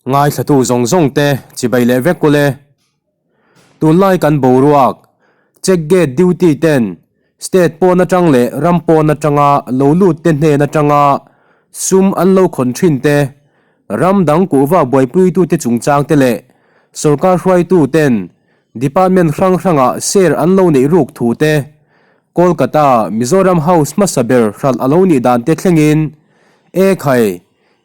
Ngaithlatu zawng zawng te chibai leh vek ule. Tunlai kan boruak, check gate duty ten state pawn atang leh ram pawn atanga lo lut te hnen atanga sum an lo khawn thin te, ram dang kuhva buaipuitute chungchang te leh sorkar hruaitu ten department hrang hranga share an lo neih ruk thu te, Kolkata Mizoram House hmasa ber hralh a lo nih dan te thlengin e khai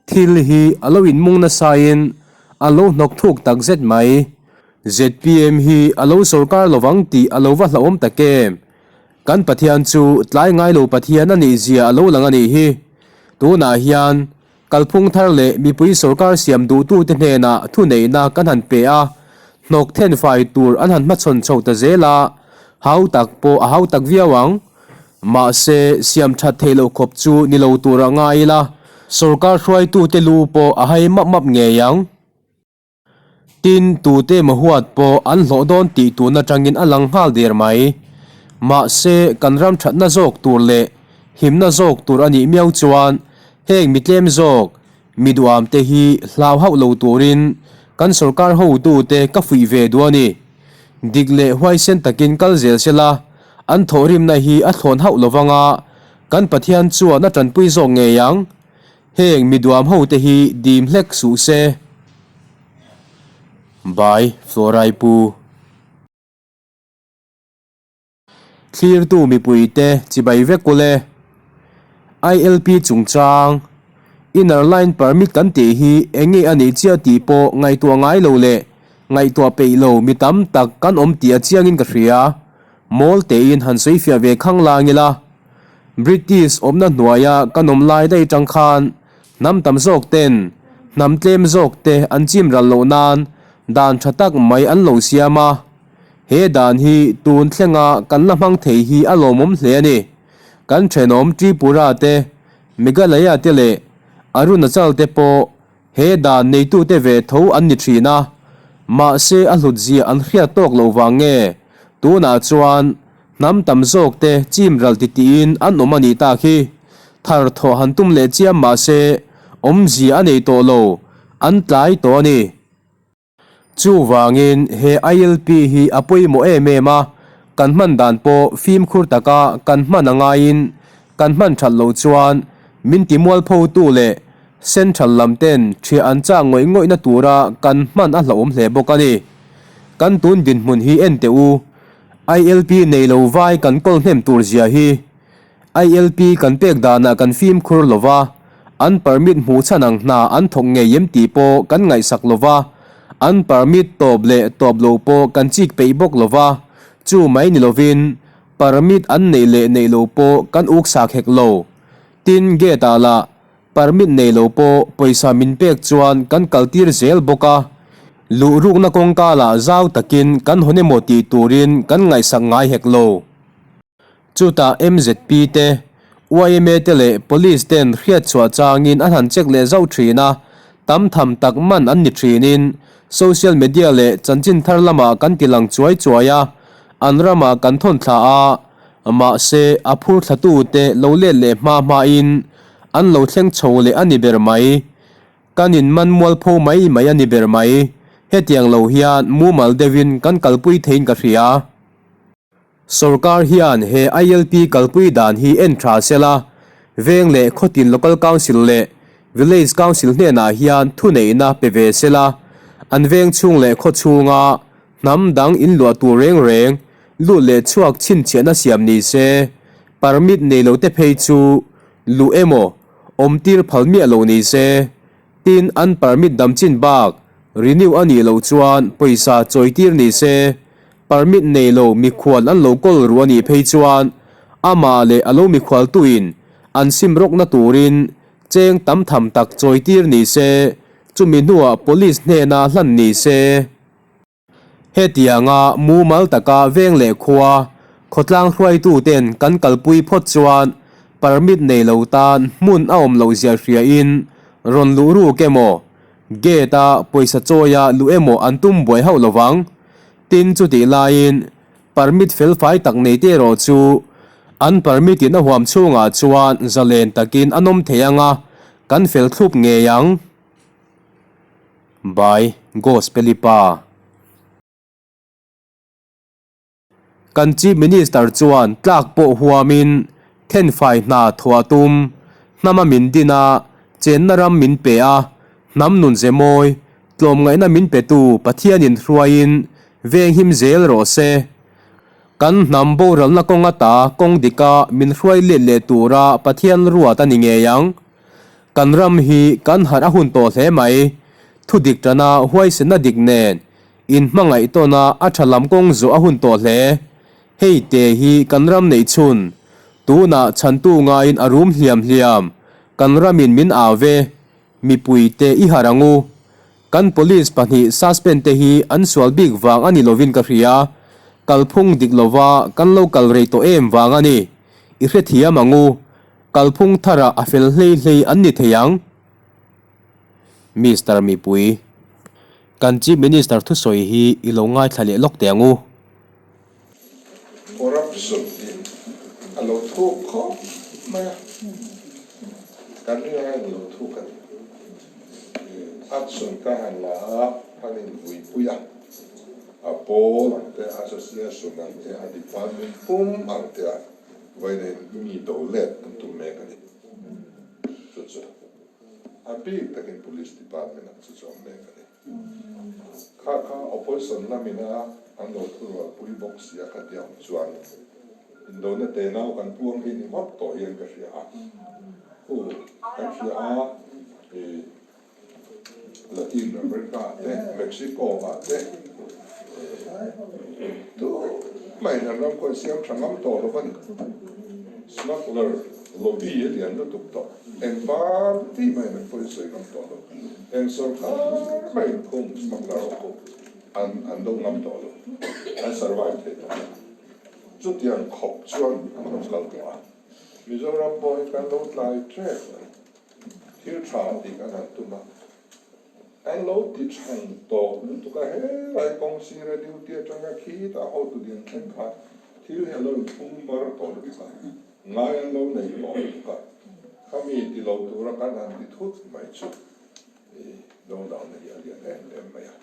Thil hi a lo inmung nasain a lo hnawk thuk tak zet mai. Zpm hi a lo sorkar lovang tih a lo va hlauhawm tak em? Kan Pathian chu tlai ngai lo Pathian a nih zia a lo lang a nih hi. Tunah hian kalphung thar leh mipui sorkar siam duhtute hnenah thuneihna kan han pe a, hnawk thenfai tur an han hmachhawn chho ta zel a, hau tak pawh a hau tak viau ang. Mahse, siam that theih loh khawp chu ni lo tur a ngai ila, sorkar hruaitute lu pawh a hai map map ngei ang. Tin, tute emaw huat pawh an hlawh dawn tih tun atangin a lang nghal der mai. Mahse, kan ram thatna zawk tur leh himna zawk tur a nih miau chuan heng mi tlem zawk, mi duamte hi hlau hauh lo turin kan sorkar hotute ka fuih ve duh a ni. Dik leh huaisen takin kal zel sela, an thawhrimna hi a thlawn hauh lo vang a, kan Pathian chuan a tanpui zawk ngei ang. Heng mi duam ho te hi dim hlek suh se. By Florai Pu. Thlirtu mipuite chibai vek ule. ILP chungchang, Inner Line Permit kan tih hi eng nge a nih chiah tih pawh ngaihtuah ngai lo leh ngaihtuah peih lo mi tam tak kan awm tih a chiangin ka hria. Mawl tein han sawifiah ve khang lang ila. British awmna hnuaia kan awm lai daih tang khan hnam tam zawk ten hnam tlem zawk te an chim ral loh nan dan tha tak mai an lo siam a. He dan hi tun thlenga kan la hmang thei hi a lawmawm hle a ni. Kan thenawm Tripura te, Meghalaya te leh Arunachal te pawh he dan neitute ve tho an ni thin a, mahse a hlutzia an hriat tawk loh vang nge tunah chuan hnam tam zawk te chim ral titiin an awm a nih tak hi. Thar thawh han tum leh chiam mahse awmzia a nei tawh lo, an tlai tawh a ni. Chuvangin he ILP hi a pawimawh em em a, kan hman dan pawh fimkhur taka kan hman a ngaiin kan hman that loh chuan min ti mualphotu leh central lam ten thiah an chak ngawih ngawihna tura kan hman a hlauhawm hle bawk a ni. Kan tun dinhmun hi en teh u, ILP nei lo vai kan kawl hnem tur zia hi. ILP kan pek danah kan fimkhur lo va, an permit hmuh chhan ang hna an thawk ngei em tih pawh kan ngaihsak lo va, an permit tawp leh tawp lo pawh kan chik peih bawk lo va, chu mai ni lovin permit an neih leh neih lo pawh kan uksak hek lo. Tin, gate ah lah permit nei lo pawh pawisa min pek chuan kan kaltir zel bawk a, luh rukna kawngka lah zau takin kan hawn emaw tih turin kan ngaihsak ngai hek lo. Chutah MZP te, yma te leh Police ten hriatchhuah changin an han check leh zauh thin a, tam tham tak man an ni thinin social media leh chanchin thar lamah kan ti lang chuai chuai a, an ramah kan thawn thla a, mahse a phur thlatute lo let leh hma hmain an lo thleng chho leh a ni ber mai. Kan in man mualpho mai mai a ni ber mai. Hetiang lo hian mumal deuhin kan kalpui theiin ka hria. Sorkar hian he ILP kalpui dan hi en tha sela, veng leh khawtin Local Council leh Village Council hnenah hian thuneihna pe ve sela, an veng chhung leh khaw chhunga hnam dang inluah tur reng reng lut leh chhuak chhinchhiahna siam ni se, permit nei lo te phei chu luh emaw awmtir phal miah lo ni se. Tin, an permit dam chin bak renew a nih loh chuan pawisa chawitir ni se, permit nei lo mikhual an lo kawl ru a nih phei chuan amah leh a lo mikhualtuin an sim rawkna turin cheng tam tham tak chawitir ni se, chumi hnuah police hnena hlan ni se. Hetianga mumal taka veng leh khua, khawtlang hruaituten kan kalpui phawt chuan permit nei lo tan hmun a awm loh zia hriain rawn luh ruk emaw, gate-a pawisa chawia luh emaw an tum buai hauh lovang. Tin, chutih laiin permit felfai tak nei te erawh chu an permit-in a huam chhungah chuan zalen takin an awm thei ang a, kan fel thlup ngei ang. By Gospeli pa. Kan Chief Minister chuan tlak pawh huamin thenfai hna thawh a tum. Hnama min din a, chenna ram min pe a, hnam nun ze mawi, tlawmngaihna min petu Pathianin hruaiin venghim zel rawh se. Kan hnam boralna kawng ata kawng dika min hruai let leh tura Pathian ruat a ni ngei ang. Kan ram hi kan harh a hun tawh hle mai. Thudik tana huaisenna dik nen In hmangaih tawn a, a tha lam kawng zawh a hun tawh hle. Hei te hi kan ram neih chhun. Tunah chhantu ngaiin a rum hliam hliam. Kan ramin min au ve. Mipui te i harh ang u. Kan police pahnih suspend te hi an sual bik vang a ni lovin ka hria. Kalphung dik lova kan lo kal rei tawh em vang a ni. I hrethiam ang u. Kalphung tharah a fel hlei hlei an ni thei ang. Mister Mipui, kan Chief Minister thusawi hi i lo ngaithla leh lawk teh ang u. Corruption hi a lo thuk khawp mai a, kan ringa in lo thuk a ni. Action ka han la a, an invuipui a, a pawl ang te, association ang te, a department pum ang te a vawiin mi do let an tum mek a ni. Chu chu. A bik takin Police Department ah chu chu awm mek a ni. Kha kha Opposition lamina an lo thurualpui bawk si a khatia awm chuan indona tenau kan puang hi ni ngawt tawh hian ka hria a. Hu kan hria a i Latin America ah te, Mexico ah te tumah in an ram khawi siam tha ngam tawh lo va ni. Smuggler lobby a lian lutuk tawh. Eng party mahin an pawi sawi ngam tawh lo. Eng sorkar mahin khung smuggler ho pawh an an do ngam tawh lo. An survive thei tawh lo. Chutiang khawp chuan an lo kal tawh a. Mizoram pawh hi kan lo tlai trek a ni. Thil tha tih kan han tum a. An lo ti than tawh lutuk a, helai kawng sira duty atanga khitah hotu lian thleng khan thil hi a lo inphung mar tawh lutuk a. Ngai an lo nei tawh lutuk a, khami ti lo tura kan han ti thut mai chu i dodalna hi a lian em em mai a.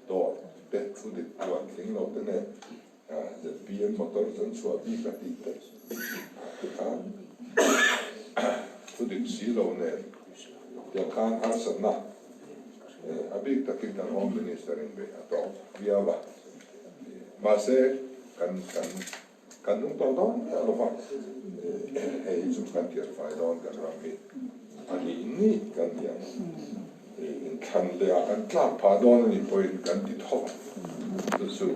Dawt te thu dik puan tling lo te nen ZPM motor chuan chhuah bik a tih te tikhan thu dik si lo nen tiang khan harsatna a bik takin kan Home Minister in beih a tawk viau a. Mahse kan kan Kan nung tawh dawn miah lo va, hei hi chu kan tir fai dawn kan ram hi a nih nih kan ti ang. Inthlan leh ah kan tlak phah dawn a nih pawhin kan ti tho ang. Chu chu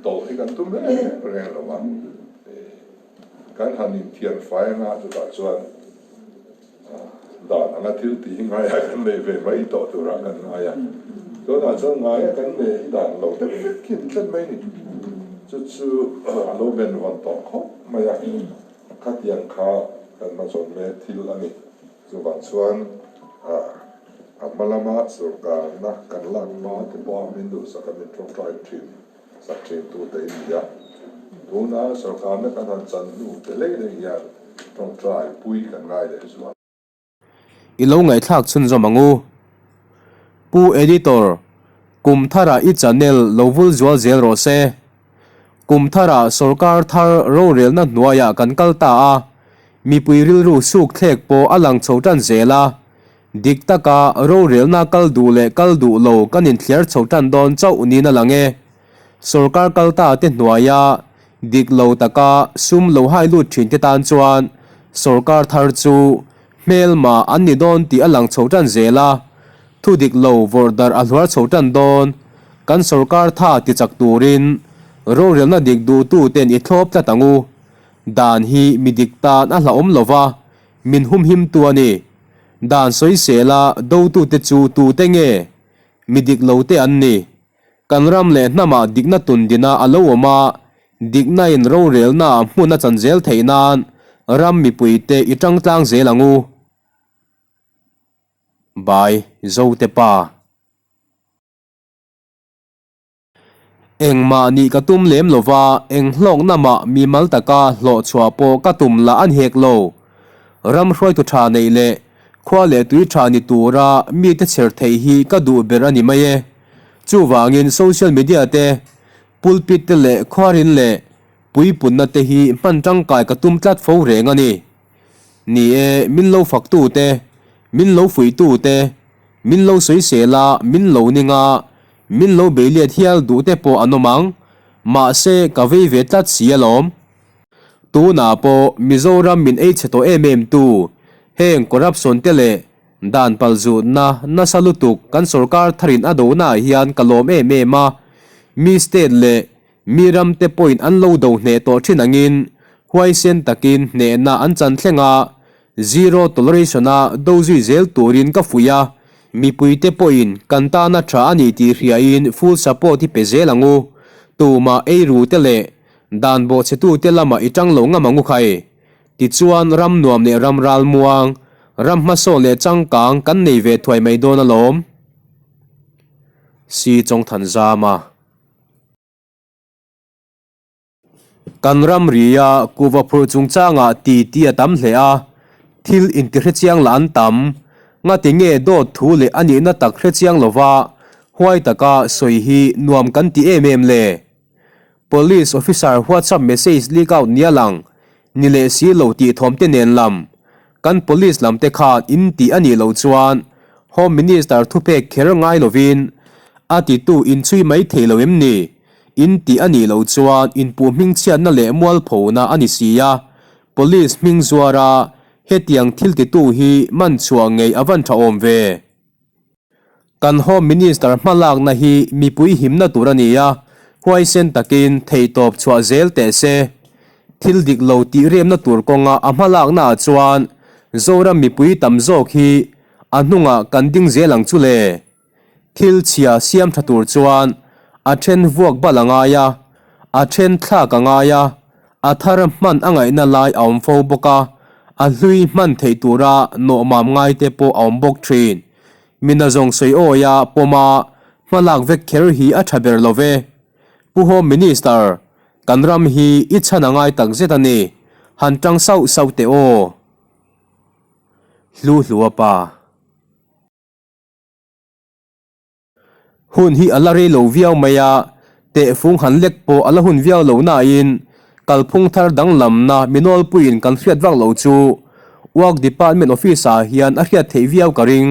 tawlh hi kan tum reng reng lo va, kan han inthian fai anga chutah chuan Dan anga thil tih hi ngaia kan nei ve mai tawh turah kan ngai a, tunah chuan ngaia kan nei hi dan lo deuh vek khi ni tlat mai ni. Chu chu a lo ben vawn tawh khawp mai a, khatiang kha kan hmazawn mek thil a ni. Chuvang chuan a hma lama sorkarna kan lak hma te pawha min duhsak a min tawngtai thin. Sak thin tute in ni a, tuna sorkarna kan han chan hnu te lei lei hian tawngtai pui kan ngai leh zual. I lo ngaihthlak chhunzawm ang u. Pu Editor, kum tharah i channel lo vul zual zel rawh se. Kum tharah sorkar thar rorelna hnuaiah kan kal ta a, mipui rilru suk thlek pawh a lang chho tan zel a, Dik taka rorelna kal duh leh kal duh lo kan inthliar chho tan dawn chauh niin a lang e. Sorkar kal ta te hnuaia dik lo taka sum lo hai lut thin te tan chuan sorkar thar chu hmelma an ni dawn tih a lang chho tan zel a, thu dik lo vawrh darh a hluar chho tan dawn. Kan sorkar tha ti chak turin rorelna dik duhtu ten i thlawp tlat ang u. Dan hi mi dik tan a hlauhawm lo va, min humhimtu a ni. Dan sawisela dotute chu tute nge? Mi dik lote an ni. Kan ram leh hnamah dikna tundina a lo awm a, diknain rorelnaah hmun a chan zel theih nan ram mipuite i tang tlang zel ang u. By Zote Pa. Engmah nih ka tum lem lo va, eng hlawkna mah mimal taka hlawh chhuah pawh ka tum lah a ni hek lo. Ram hruaitu tha neih leh Khua leh tui tha ni tura mite chher theih hi ka duh ber a ni mai e. Chuvangin social media te, pulpit te leh khuarin leh puipunna te hi hman tangkai ka tum tlat fo reng a ni. Ni e, min lo faktu te, min lo fuihtu te, min lo sawisel a, min lo ning a, min lo beiliat hial duh te pawh an awm ang. Mahse, ka vei ve tlat si alawm. Tunah pawh Mizoram min ei chhe tawh em em tu heng corruption te leh dan palzutna nasa lutuk kan sorkar tharin a donaah hian ka lawm em em a, mi state leh mi ram te pawhin an lo do hneh tawh thin angin huaisen takin hnehna an chan thleng a, zero toleration a do zui zel turin ka fuih a, mipuite pawhin kan tana tha a ni tih hriain full support hi pe zel ang u, tumah eiru te leh Dan bawhchhetute lamah i tang lo ngam ang u khai. Tichuan ram nuam leh ram ral muang, ram hmasawn leh changkang kan nei ve thuai mai dawn alawm. Si Chawngthan Zama. Kan ram ria kuhva phurh chungchangah ti ti a tam hle a, thil intihrechiang lah an tam. Ngati nge dawt thu leh a nihna tak hrechiang lova huai taka sawi hi nuam kan ti em em le? Police officer WhatsApp message leak out nia lang ni leh si lo tih thawm te nen lam kan police lam te khan in tih a nih loh chuan Home Minister thupek kher ngai lovin a titu inchhui mai thei lo em ni? In tih a nih loh chuan inpuh hmingchhiatna leh mualphona a ni si a, Police hming zuara hetiang thil titu hi man chhuah ngei a van tha awm ve. Kan Home Minister hmalakna hi mipui himna tur a ni a, huaisen takin theihtawp chhuah zel teh se. Thil dik lo tih remna tur kawnga a hmalaknaah chuan Zoram mipui tam zawk hi a hnungah kan ding zel ang chu le. Thil chhia siam tha tur chuan a then vuak bal a ngai a, a then thlak a ngai a, a thar hman a ngaihna lai a awm fo bawk a, a hlui hman theih tura nawhmam ngaite pawh a awm bawk thin. Mina zawng sawi awi a pawm a, hmalak vek kher hi a tha ber lo ve. Pu Home Minister, kan ram hi i chhan a ngai tak zet a ni, han tang sauh sauh teh aw. Hlu hlua pa. Hun hi a la rei lo viau mai a, tehfung han lek pawh a la hun viau lo nain kalphung thar danglamna mi nawlpuiin kan hriat vak lo chu Work Department Office ah hian a hriat theih viau ka ring.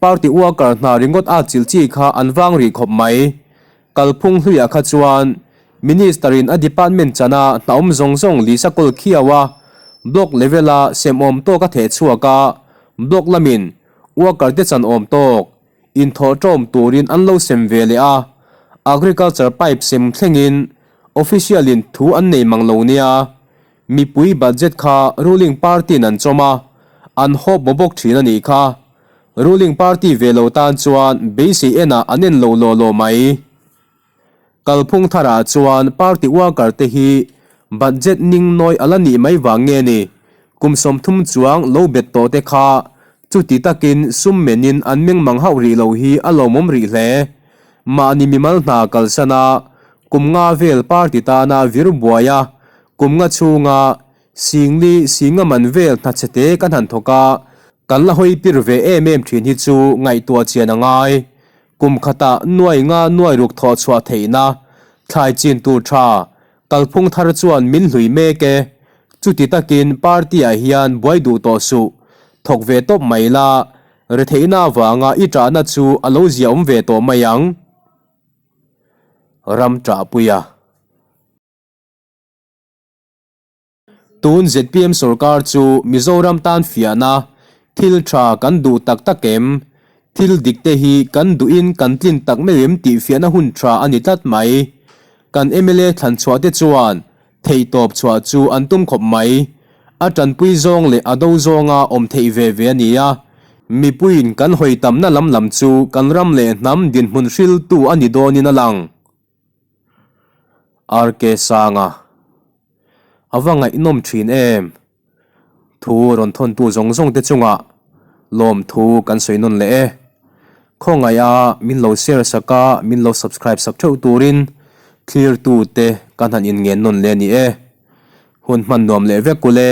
Party worker hna ringawt a chilh chi kha an vang rih khawp mai. Kalphung hluiah kha chuan Minister in a department chana hna awm zawng zawng lisa kawl khiau a, block level a sem awm tawk a theh chhuak a, block lamin worker te chan awm tawk inthawh ṭawm turin an lo sem ve leh a, agriculture pipe sem thlengin official in thu an nei mang lo nia, mipui budget kha ruling party in an chawm a, an hawp maw bawk ṭhin a nih kha. Ruling party ve lo tan chuan beisei enah an en lo law law mai. Kalphung tharah chuan party worker te hi budget ning nawi a la nih mai vang nge ni? Kum 30 chuang lo bet tawh te kha chuti takin sum menin an meng mang hauh rih lo hi a lawmawm rih hle. Mahni mimal hna kalsan a, kum nga vel party tana vir buai a, kum nga chhunga singli singa man vel hna chhete kan han thawk a, kan la hawi pir ve em em thin hi chu ngaihtuah chian a ngai. Kum khatah nuai nga nuai ruk thawh chhuah theihna thlai chin tur tha kalphung thar chuan min hlui mek e. Chuti takin party-ah hian buai duh tawh suh, thawk ve tawp mai la, retheihna avanga i ṭahna chu a lo ziaawm ve tawh mai ang. Ram ṭahpuia. Tun zpm sorkar chu Mizoram tan fiahna thil tha kan duh tak tak em? Thil dik te hi kan duhin kan tlin tak meuh em tih fiahna hun tha a ni tlat mai. Kan mla thlan chhuah te chuan theihtawp chhuah chu an tum khawp mai. A tanpui zawng leh a do zawnga awm theih ve ve a ni a. Mipuiin kan hawi tamna lam lam chu kan ram leh hnam dinhmun hriltu a ni dawnin a lang. RK Sanga A va ngaihnawm thin em? Thu rawn thawntu zawng zawng te chungah lawmthu kan sawi nawn leh e. Khawngaih a min lo share sak a, min lo subscribe sak theuh turin thlirtu te kan han inngen nawn leh a ni e. Hun hman nuam leh vek ule.